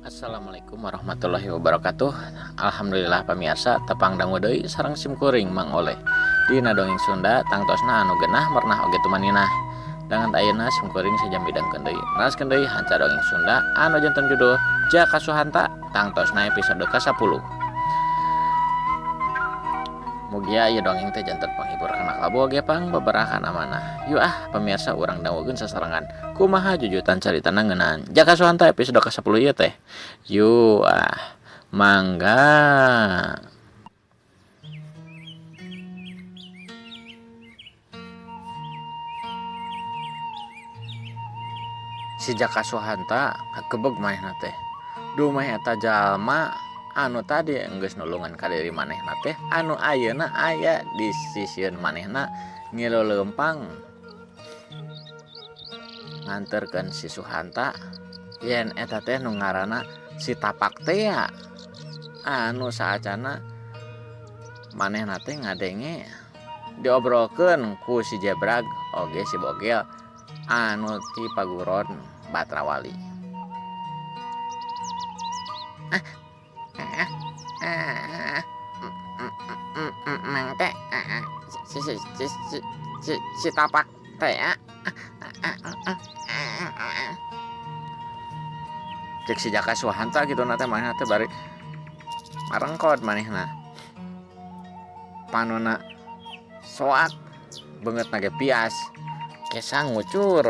Assalamualaikum warahmatullahi wabarakatuh. Alhamdulillah pamirsa tepang dangu deui sareng simkuring Mang Oleh. Dina dongeng Sunda tangtosna anu genah merenah oge tumaninah. Dangan ayeuna simkuring sajam midangkeun deui. Neraskeun deui hanca dongeng Sunda anu janten judul Jaka Suhanta tangtosna episode ka-10. Mugia ieu dongeng teh janten panghibur kana kalbu oge pang babarakan amanah. Yu ah pamirsa urang dangukeun sasarengan kumaha jujutan caritana ngeunaan Jaka Suhanta episode ka-10 ieu teh. Yu ah mangga. Si Jaka Suhanta kagebeg manehna teh. Dumeh eta jalma anu tadi enggeus nulungan ka diri manehna teh anu ayeuna aya di sisieun manehna ngilu leumpang nganterkeun si Suhanta yen eta teh nu ngaranna si Tapak teh anu saacana manehna teh ngadenge diobrolkeun ku si Jebrag oge si Bogel anu ti paguron Batrawali. Mang teh si si si si si si Tapak teh Cek si Jaka Suhanta gitu na teh manehna teh bari marengkot manehna. Panona soak beungeutna ge pias kesang ngucur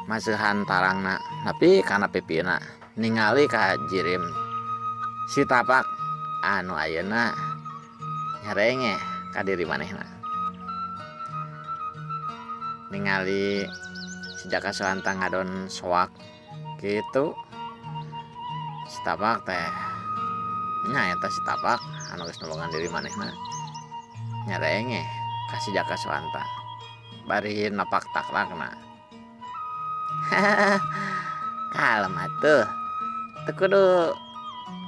maseuhan tarangna nepi kana pipina ningali ka jirim si Tapak anu ayeuna nyerenge ka diri manehna. Ningali si Jaka Suhanta ngadon soak kitu si Tapak teh nya eta si Tapak anu geus nulungan diri manehna nyerenge ka si Jaka Suhanta bari napak taklakna. Kalem atuh teu kudu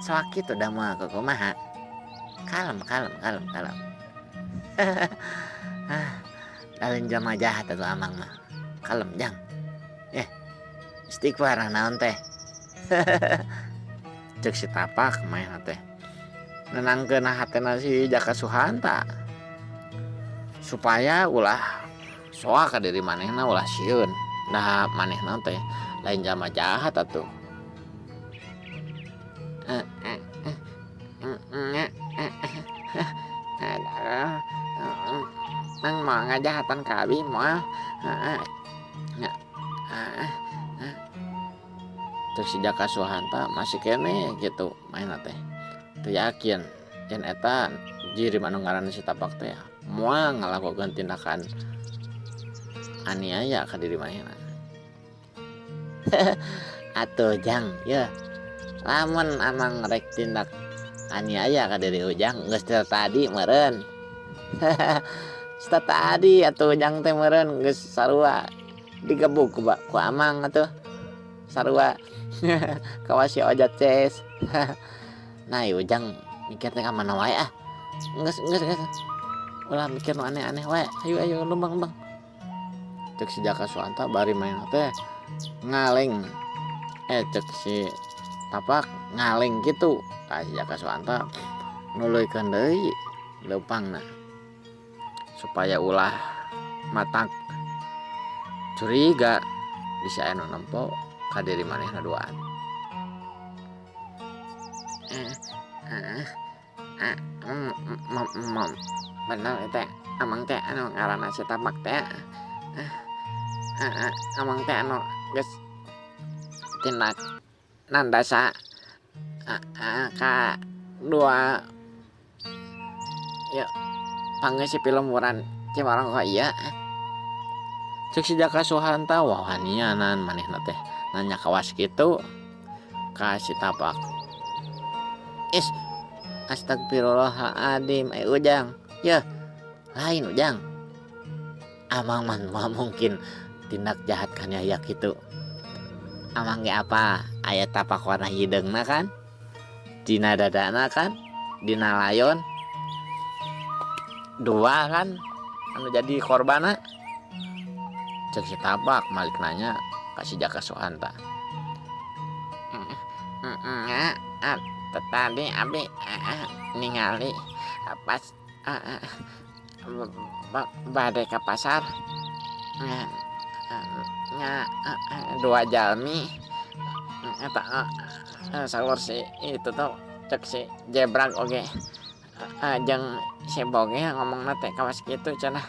soak kitu da moal kukumaha. Kalem kalem kalem kalem. Lain jelema jahat atuh amang mah. Kalem jang. Eh istighfar naon teh. Cek si Tapak manehna teh nenangkeun hatena si Jaka Suhanta supaya ulah soak ka diri manehna ulah sieun. Nah manehna teh lain jalma jahat atuh. Mang moal ngajahatan ka abi moal. Cek si Jaka Suhanta masih keneh gitu manehna teh teu yakin yen eta jirim anu ngaranna si Tapak teh moal ngalakukeun tindakan aniaya ka diri manehna. Atuh jang yeuh lamun amang rek tindak aniaya ka diri ujang geus ti tadi meureun. Geus tadi atuh ujang teh meureun geus sarua digebug ku amang atuh sarua kawas si Ojat ces. Nah ieu ujang mikir teh ka mana wae ah. Geus geus geus ulah mikir nu aneh-aneh wae. Ayo ayo lembang lembang. Cek si Jaka Suhanta bari manehna teh ngaleng. Cek si Tapak ngaleng kitu ka si Jaka Suhanta nuluykeun deui leumpangna supaya ulah matak curiga bisi aya nu nempo ka diri manehna duaan. Bener teh amang teh anu ngaranna si Tapak teh. Amang teh anu geus tindak nandasa ka dua ya pangeusi film Wuran Cimarongko ieu. Cek si Jaka Suhanta wawanianan manehna teh nanya kawas kitu ka si Tapak. Is astagfirullahaladzim ujang yeuh lain ujang. Amang mah moal mungkin tindak jahat kaniaya kitu. Amang ge apa aya tapak warna hideungna kan dina dadana kan dina layon dua kan anu jadi korbanna. Cek si Tapak malik nanya ka si Jaka Suhanta. Nya tadi abi ningali pas bade ka pasar nya dua jalmi eta saur si itu tuh cek si Jebrag oge jeung si Bogel ngomongna teh kawas kitu cenah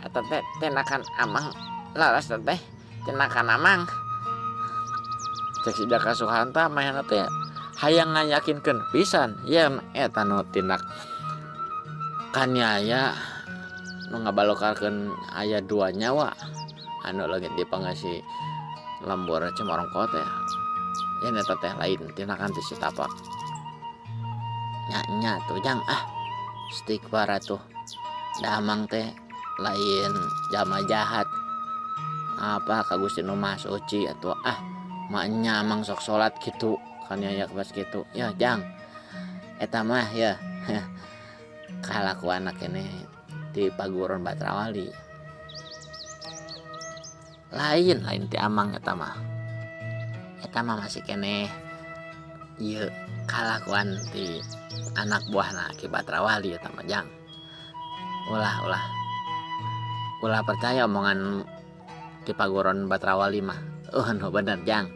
eta teh tindakan Amang laras teh tindakan Amang. Cek si Jaka Suhanta manehna teh hayang ngayakinkeun pisan yen eta nu tindak kaniaya nu ngabalokarkeun aya dua nyawa anu leungit dipangeusi lembur Cimorongko teh yen eta teh lain tindakan ti si Tapak. Nya nya tuh Jang, ah istighfar atuh, da Amang teh lain jalma jahat apa ka Gusti Nu Maha Suci atuh, ah maenya Amang sok salat kitu kaniaya kawas kitu ya Jang. Eta mah ya kalakuanna keneh ti paguron Batrawali, lain lain ti Amang eta mah. Eta mah masih keneh ieu kalakuan ti anak buahna Ki Batrawali eta mah Jang. Ulah ulah ulah percaya omongan ti paguron Batrawali mah, nu bener Jang,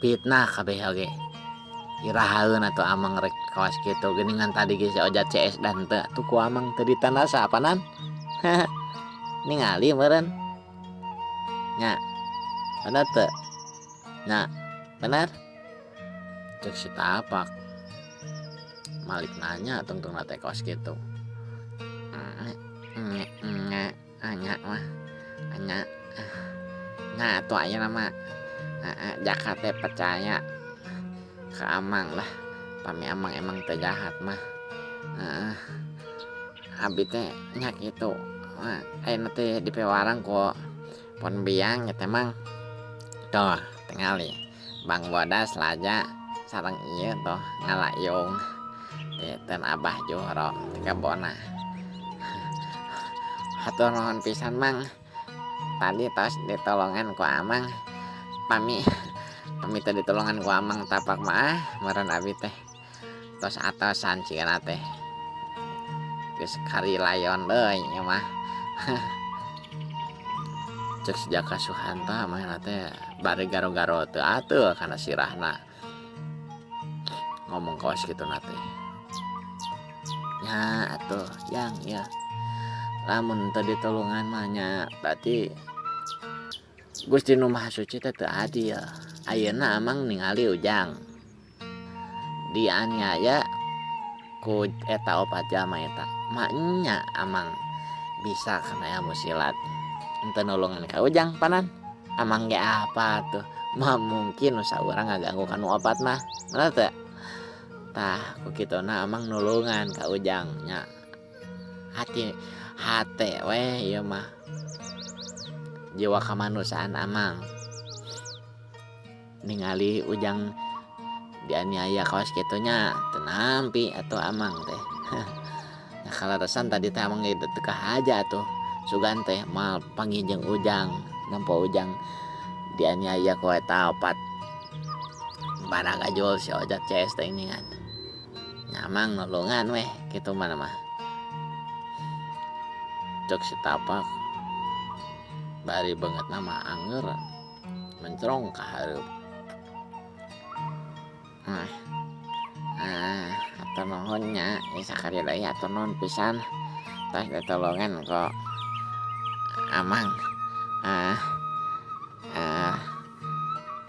fitnah kabeh oge. Irahaeun atuh Amang rek kawas kitu geuningan tadi ge si Ojat CS dan teu atuh ku Amang teu ditandasa apanan. Ningali meureun nya, bener teu nya, bener cek si Tapak malik nanya tungtungna teh kawas kitu. Nya nya mah nya nya atuh ayeuna mah Jaka teh percaya ka Amang lah, pami Amang emang teu jahat mah. Heeh, abi teh nya kitu ayeuna teh dipiwarang ku pon biang teh Mang. Tuh tingali Bang Bodas laja sareng ieu tuh ngalayung ti ten Abah Juhro ti kabona. Hatur nuhun pisan Mang, tadi tos ditolongan ku Amang, pami pami teu ditolongan ku Amang Tapak mah meureun abi teh tos atosan cigana teh geus karilayon deui ieu mah. Cek si Jaka Suhanta manehna teh bari garo-garo teu ateul kana sirahna ngomong kawas kituna teh. Nya atuh Jang ya, lamun teu ditulungan mah nya berarti Gusti Nu Maha Suci teh teu adil. Ayeuna Amang ningali Ujang dianiaya ku eta opat jalma eta, maenya Amang bisa kana ilmu silat henteu nulungan ka Ujang panan. Amang ge apa tuh mah mungkin nu saurang ngaganggu ka nu opat mah, bener teu? Tah ku kituna Amang nulungan ka Ujang nya, hati hate we ieu mah jiwa kamanusiaan Amang ningali Ujang dianiaya kawas kitu nya teu nampi atuh Amang teh. Nah kaleresan tadi teh Amang ge teu kahaja atuh sugan teh moal panggih jeung Ujang nempo Ujang dianiaya ku eta opat baragajul si Ojat CS teh geuningan. Nya Amang nulungan weh kitu mah mah. Cek si Tapak bari beungeutna mah angeur mencrong ka hareup. Hatur nuhun nya sakali deui hatur nuhun pisan tos ditulungan ku Amang.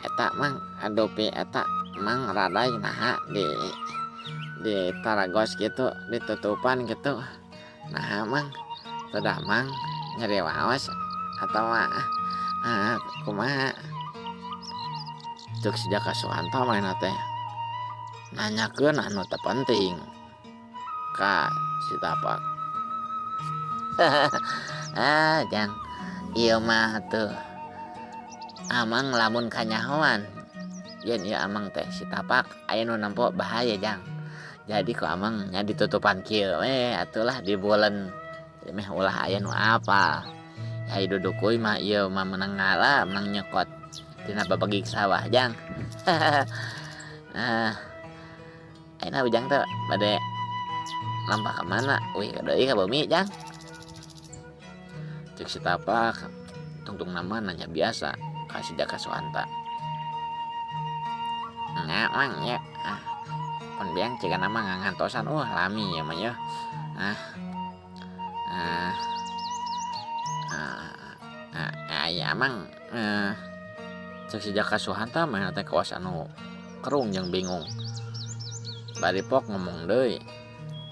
Eta Mang dupi eta Mang raday naha di taragos kitu ditutupan kitu naha Mang, teu damang nyeri waos atawa kumaha? Cek si Jaka Suhanta manehna teh nanyakeun anu teu penting ka si Tapak. Ah Jang, ieu mah tuh Amang lamun kanyahoan yen ieu Amang teh si Tapak aya nu nempo bahaya Jang. Jadi ku Amang nya ditutupan kieu we atulah dibulen meh ulah aya nu apal. Ai dudukuy mah ieu mah meunang ngala meunang nyokot tina babagig sawah Jang. Ah, ayeuna Ujang teh bade lampah ka mana? Uih deui ka bumi, Jang. Cek si Tapak tungtung nama nanya biasa ka si Jaka Suhanta. Nya Mang nya. Ah, pon biang cigana mah ngantosan lami ya mah ya. Ah. Ah. Ah, ah, aya Mang. Eh, Cek si Jaka Suhanta mah teh kawas anu kerung jeung bingung. Bari pok ngomong deui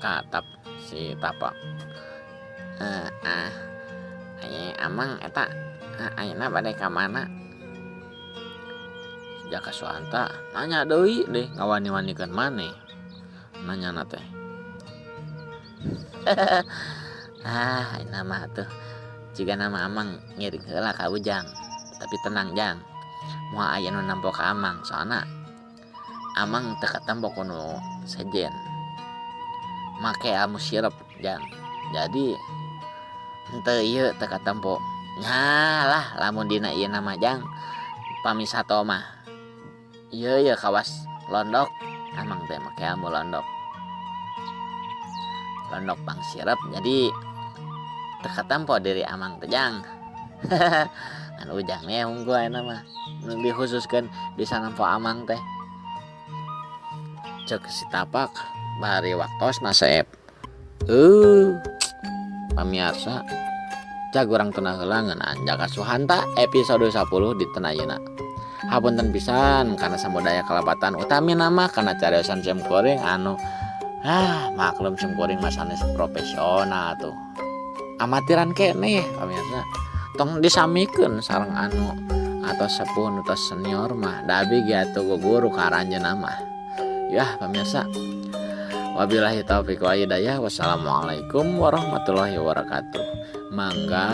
ka tap si Tapak. Eh, ah, aya Amang eta ayeuna bade ka mana? Si Jaka Suhanta nanya deui deh ngawani-wanikeun maneh nanyana teh. Ah, ayeuna mah tuh jigana mah Amang ngiring heula ka Ujang. Tapi tenang Jang, moal aya nu nempo ka Amang soalna Amang teu katempo ku nu sejen. Make ilmu sirep Jang. Jadi henteu ieu teu katempo. Nya lah lamun dina ieu mah Jang, pami sato mah ieu ye kawas londok, Amang teh make ilmu londok. Londok pang sirep jadi teu katempo diri Amang teh Jang. Ngan Ujang we unggul ayeuna mah nu dikhususkeun bisa nempo Amang teh. Cek si Tapak bari waktosna seep. Pamiarsa cag urang tunda heula ngeunaan Jaka Suhanta episode 10 dinten ayeuna. Hapunten pisan kana samudaya kalepatan utamina mah kana cariosan sim kuring anu maklum sim kuring mah sanes profesional tuh. Amatiran keneh pamirsa. Tong disamikeun sareng anu atau sepuh nu tos senior mah da abi ge atuh guguru ka aranjeunna mah. Yah pamirsa. Wabillahi taufiq wa hidayah. Wassalamualaikum warahmatullahi wabarakatuh. Mangga.